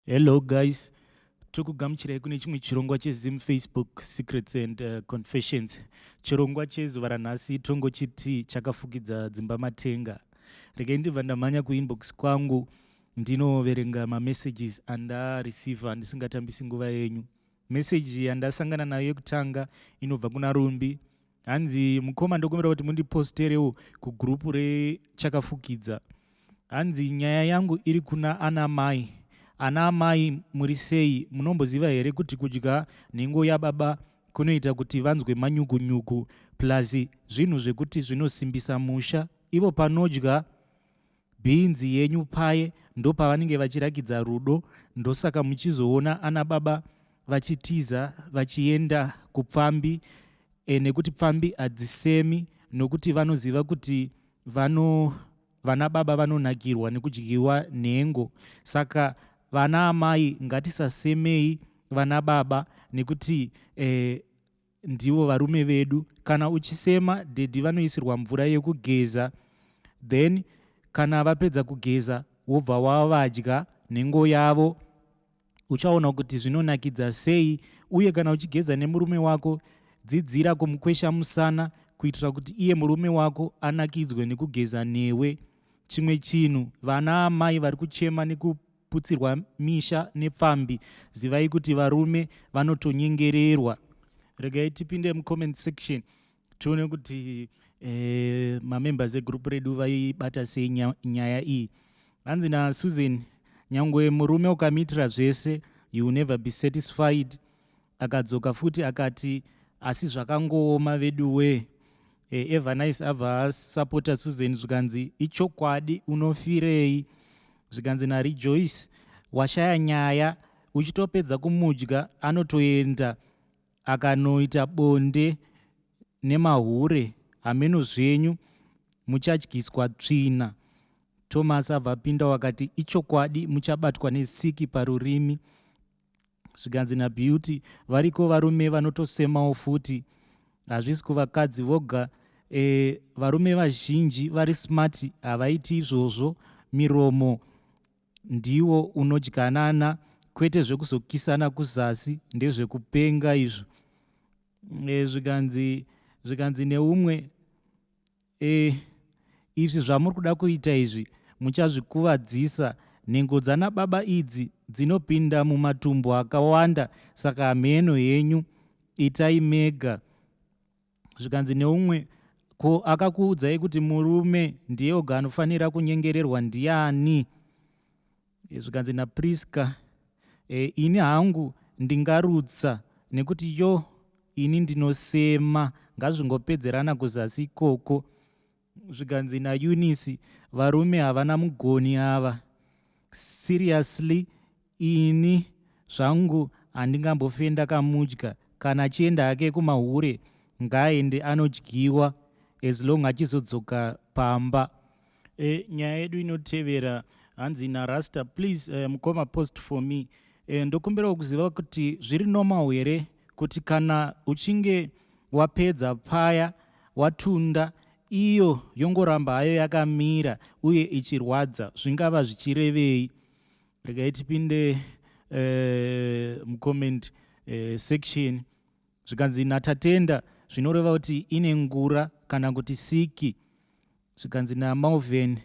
Hello guys, tokugamuchirai kune chimwe chirongwa cheZim Facebook Secrets and Confessions. Chirongwa chezuva ranhasi tongochiti chakafukidza dzimba matenga. Regai ndibva ndamhanya kuinbox kwangu ndinoverenga mamessages andareceiver ndisingatambisi nguva yenyu. Message yandasangana nayo yekutanga inobva kuna Rumbi. Hanzi mukoma, ndokumbira kuti mundiposterewo kugrupu rechakafukidza. Hanzi nyaya yangu iri kuna ana mai. Ana amai, muri sei? Munomboziva here kuti kudya nhengo yababa kunoita kuti vanzwe manyukunyuku, plus zvinhu zvekuti zvinosimbisa musha? Ivo panodya bhinzi yenyu paye ndopavanenge vachirakidza rudo. Ndosaka muchizoona ana baba vachitiza vachienda kupfambi, nekuti pfambi hadzisemi, nokuti vanoziva kuti vano vana baba vanonakirwa nekudyiwa nhengo. Saka vana amai, ngatisasemei vana baba, nekuti ndivo varume vedu. Kana uchisema daddy, vanoisirwa mvura yekugeza, then kana vapedza kugeza wobva wavadya nhengo yavo. Uchaona kuti zvinonakidza sei. Uye kana uchigeza nemurume wako, dzidzira kumukwesha musana kuitira kuti iye murume wako anakidzwe nekugeza newe. Chimwe chinhu, vana amai vari kuchema nekuputsirwa misha nepfambi, zivai kuti varume vanotonyengererwa. Regai tipinde mucomment section tione kuti mamembers egroup redu vaibata sei nyaya iyi. Hanzi naSusan, nyangwe murume ukamuitira zvese, you will never be satisfied. Akadzoka futi akati asi zvakangooma vedu wee. Evernice abva asapota Susan, zvikanzi ichokwadi, unofirei? Zvikanzi naRejoice, washaya nyaya, uchitopedza kumudya anotoenda akanoita bonde nemahure. Hameno zvenyu, muchadyiswa tsvina. Thomas abva apinda wakati ichokwadi, muchabatwa nesiki parurimi. Zvikanzi naBeauty, variko varume vanotosemawo futi, hazvisi kuvakadzi voga. Varume vazhinji vari smart havaiti izvozvo. Miromo ndiwo unodyanana, kwete zvekuzokisana kuzasi, ndezvekupenga izvo. Zvikanzi neumwe, izvi zvamuri kuda kuita izvi muchazvikuvadzisa. Nhengo dzana baba idzi dzinopinda mumatumbu akawanda, saka hameno henyu, itai mega. Zvikanzi neumwe, ko akakuudzai kuti murume ndiye oga anofanira kunyengererwa ndiani? Zvikanzi naPriska, ini hangu ndingarutsa nekuti yo ini ndinosema, ngazvingopedzerana kuzasi ikoko. Zvikanzi naEunice, varume havana mugoni ava, seriously. Ini zvangu handingambofe ndakamudya. Kana achienda hake kumahure ngaaende anodyiwa, as long achizodzoka pamba. Nyaya yedu inotevera, hanzi naRasta, please mukoma, post for me. Ndokumbirawo kuziva kuti zviri normal here kuti kana uchinge wapedza paya watunda, iyo yongoramba hayo yakamira uye ichirwadza? Zvingava zvichirevei? Regai tipinde mucomment section. Zvikanzi naTatenda, zvinoreva kuti ine ngura kana kuti siki. Zvikanzi naMalvin,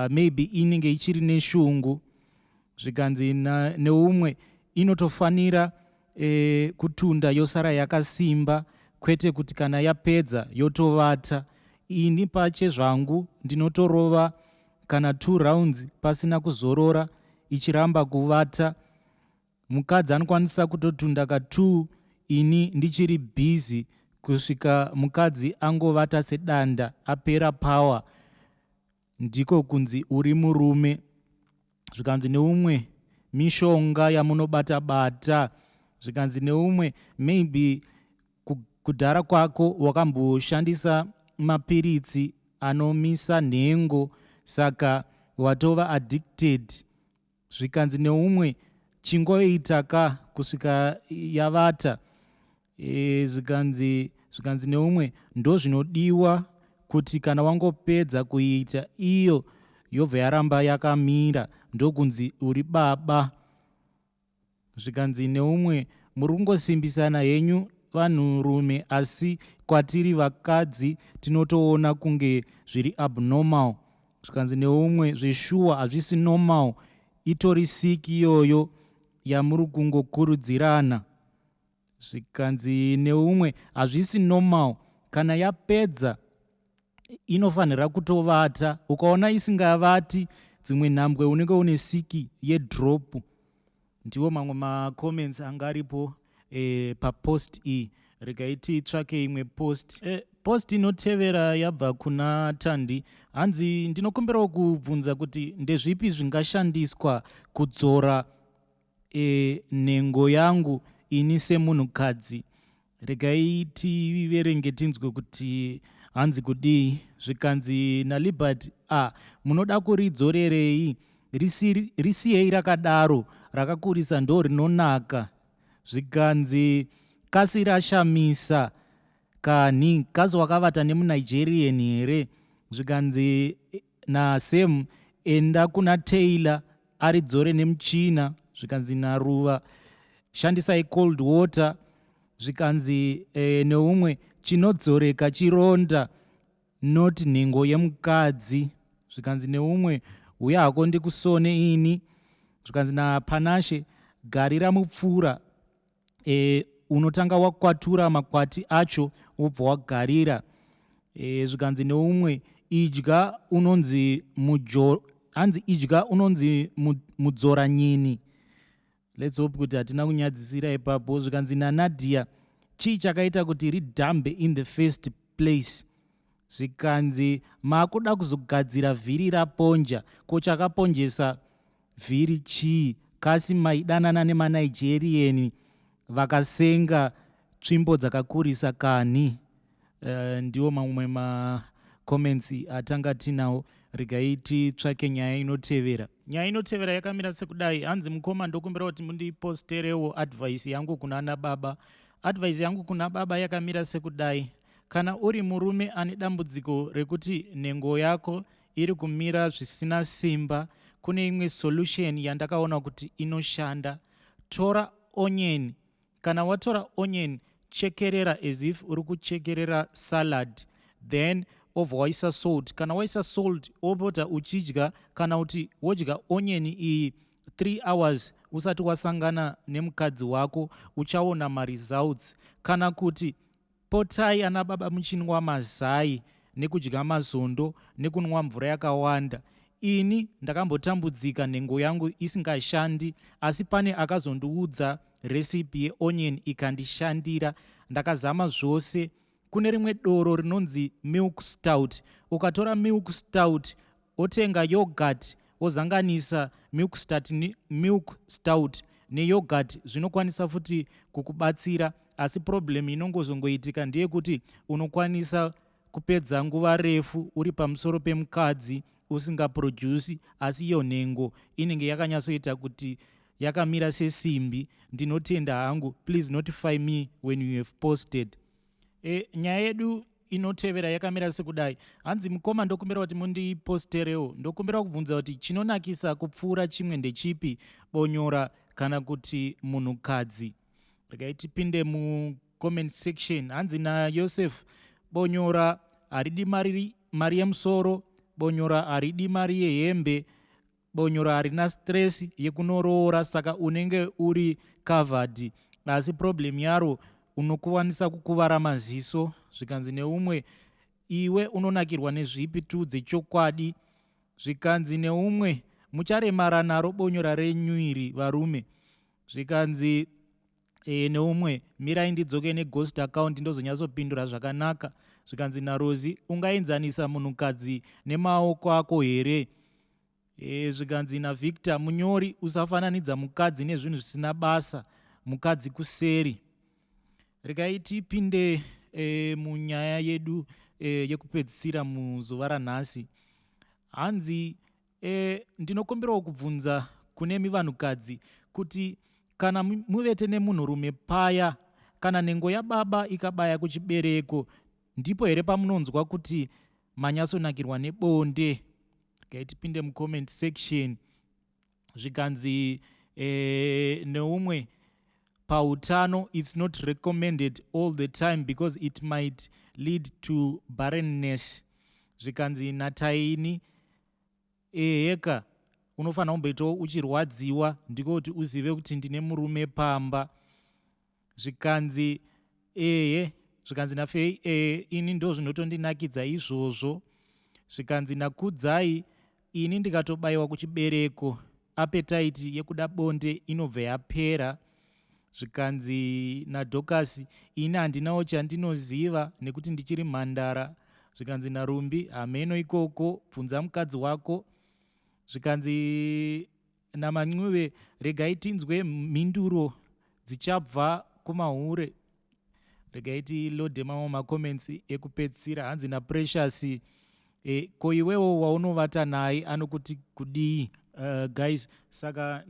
maybe inenge ichiri neshungu. Zvikanzi neumwe, inotofanira kutunda yosara yakasimba, kwete kuti kana yapedza yotovata. Ini pache zvangu ndinotorova kana two rounds pasina kuzorora, ichiramba kuvata. Mukadzi anokwanisa kutotunda ka2 ini ndichiri busy, kusvika mukadzi angovata sedanda, apera power. Ndiko kunzi uri murume. Zvikanzi neumwe, mishonga yamunobata bata. Zvikanzi neumwe, maybe kudhara kwako wakamboshandisa mapiritsi anomisa nhengo, saka watova addicted. Zvikanzi neumwe, chingoita ka kusvika yavata. Zvikanzi neumwe, ndo zvinodiwa kuti kana wangopedza kuita, iyo yobva yaramba yakamira, ndokunzi uri baba. Zvikanzi neumwe, muri kungosimbisana henyu vanhurume, asi kwatiri vakadzi tinotoona kunge zviri abnormal. Zvikanzi neumwe, zveshuwa hazvisi normal, itori sick iyoyo yamuri kungokurudzirana. Zvikanzi neumwe, hazvisi normal, kana yapedza inofanira kutovata. Ukaona isingavati, dzimwe nhambwe unenge une sick yedrop. Ndiwo mamwe macomments anga aripo papost iyi. Regai titsvake imwe post. Post inotevera yabva kuna Tandi. Hanzi, ndinokumbirawo kubvunza kuti ndezvipi zvingashandiswa kudzora nhengo yangu ini semunhukadzi. Regai tiverenge tinzwe kuti hanzi kudii. Zvikanzi naLibert, a munoda kuridzorerei? Risiyei rakadaro, rakakurisa ndo rinonaka. Zvikanzi, kasi rashamisa kani, kasi wakavata nemuNigerian here? Zvikanzi naSam, enda kuna Taylor aridzore nemuchina. Zvikanzi naRuva, shandisai cold water. Zvikanzi neumwe, chinodzoreka chironda, not nhengo yemukadzi. Zvikanzi neumwe, uya hako ndikusone ini. Zvikanzi naPanashe, garira mupfura. Unotanga wakwatura makwati acho, wobva wagarira. Zvikanzi neumwe, idya unonzi mujo, hanzi idya unonzi mudzora nyini. Let's hope kuti hatina kunyadzisira ipapo. Zvikanzi naNadia, chii chakaita kuti ridhambe in the first place? Zvikanzi, maakuda kuzogadzira vhiri raponja, ko chakaponjesa vhiri chii? Kasi maidanana nemaNigerian vakasenga tsvimbo dzakakurisa kani? Ndiwo mamwe macomments atanga tinawo. Regai titsvake nyaya inotevera. Nyaya inotevera yakamira sekudai. Hanzi, mukoma, ndokumbira kuti mundiposterewo advice yangu kuna ana baba. Advice yangu kuna baba yakamira sekudai: kana uri murume ane dambudziko rekuti nhengo yako iri kumira zvisina simba, kune imwe solution yandakaona kuti inoshanda. Tora onion. Kana watora onion, chekerera as if uri kuchekerera salad, then obva waisa salt. Kana waisa salt, wopota uchidya, kana kuti wodya onion iyi 3 hours usati wasangana nemukadzi wako, uchaona maresults. Kana kuti potai ana baba muchinwa mazai nekudya mazondo nekunwa mvura yakawanda. Ini ndakambotambudzika nhengo yangu isingashandi, asi pane akazondiudza recipe yeonion ikandishandira. Ndakazama zvose. Kune rimwe doro rinonzi milk stout. Ukatora milk stout, otenga yogurt, wozanganisa milk stout neyogurt, zvinokwanisa futi kukubatsira. Asi problem inongozongoitika ndeyekuti unokwanisa kupedza nguva refu uri pamusoro pemukadzi usingaprodusi, asi iyo nhengo inenge yakanyatsoita kuti yakamira sesimbi. Ndinotenda hangu. Please notify me when you have posted. Nyaya yedu inotevera yakamira sekudai. Hanzi, mukoma, ndokumbira kuti mundiposterewo. Ndokumbira kubvunza kuti chinonakisa kupfuura chimwe ndechipi, bonyora kana kuti munhukadzi? Regai tipinde mucomment section. Hanzi naYosef, bonyora haridi mari yemusoro, bonyora haridi mari yehembe, bonyora harina stress yekunoroora, saka unenge uri covered, asi problem yaro unokwanisa kukuvara maziso. Zvikanzi neumwe, iwe unonakirwa nezvipi? Tudze chokwadi. Zvikanzi neumwe, mucharemara naro bonyora renyu iri, varume. Zvikanzi neumwe, mirai ndidzoke neghost account, ndozonyatsopindura zvakanaka. Zvikanzi naRosi, ungaenzanisa munhukadzi nemaoko ako here? Zvikanzi naVictor, munyori, usafananidza mukadzi nezvinhu zvisina basa, mukadzi kuseri. Regai tipinde munyaya yedu yekupedzisira muzuva ranhasi. Hanzi, ndinokumbirawo kubvunza kunemi vanhukadzi kuti kana muvete nemunhurume paya, kana nhengo yababa ikabaya kuchibereko, ndipo here pamunonzwa kuti manyatsonakirwa nebonde? Regai tipinde mucomment section. Zvikanzi Neumwe pautano, it's not recommended all the time because it might lead to barrenness. Zvikanzi naTaini, eheka, unofanira kumboitawo uchirwadziwa, ndiko kuti uzive kuti ndine murume pamba. Zvikanzi ehe, zvikanzi naFei, ehe, ini ndo zvinotondinakidza izvozvo. Zvikanzi naKudzai, ini ndikatobayiwa kuchibereko, appetite yekuda bonde inobva yapera. Zvikanzi naDhokasi, ini handinawo chandinoziva nekuti ndichiri mhandara. Zvikanzi naRumbi, hameno ikoko, bvunza mukadzi wako. Zvikanzi naMancuve, regai tinzwe mhinduro dzichabva kumahure. Regai tilode mamwe macomments ekupedzisira. Hanzi naPrecious, ko iwewo waunovata naye anokuti kudii? Guys, saka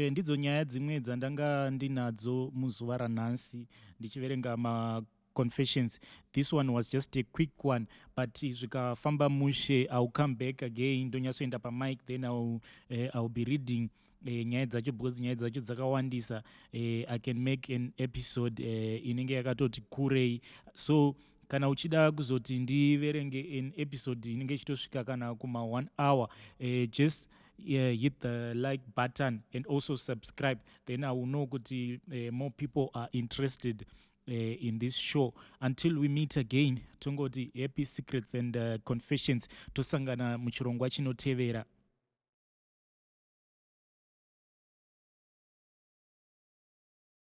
ndidzo nyaya dzimwe dzandanga ndinadzo muzuva ranhasi ndichiverenga maconfessions. This one was just a quick one, but zvikafamba mushe, I'll come back again, ndonyatsoenda pamic, then I'll be reading nyaya dzacho, because nyaya dzacho dzakawandisa. I can make an episode inenge yakatoti kurei. So kana uchida kuzoti ndiverenge an episode inenge ichitosvika kana kuma 1 hour, just hit the like button and also subscribe. Then I will know kuti more people are interested in this show. Until we meet again, tongoti happy secrets and confessions. Tosangana muchirongwa chinotevera.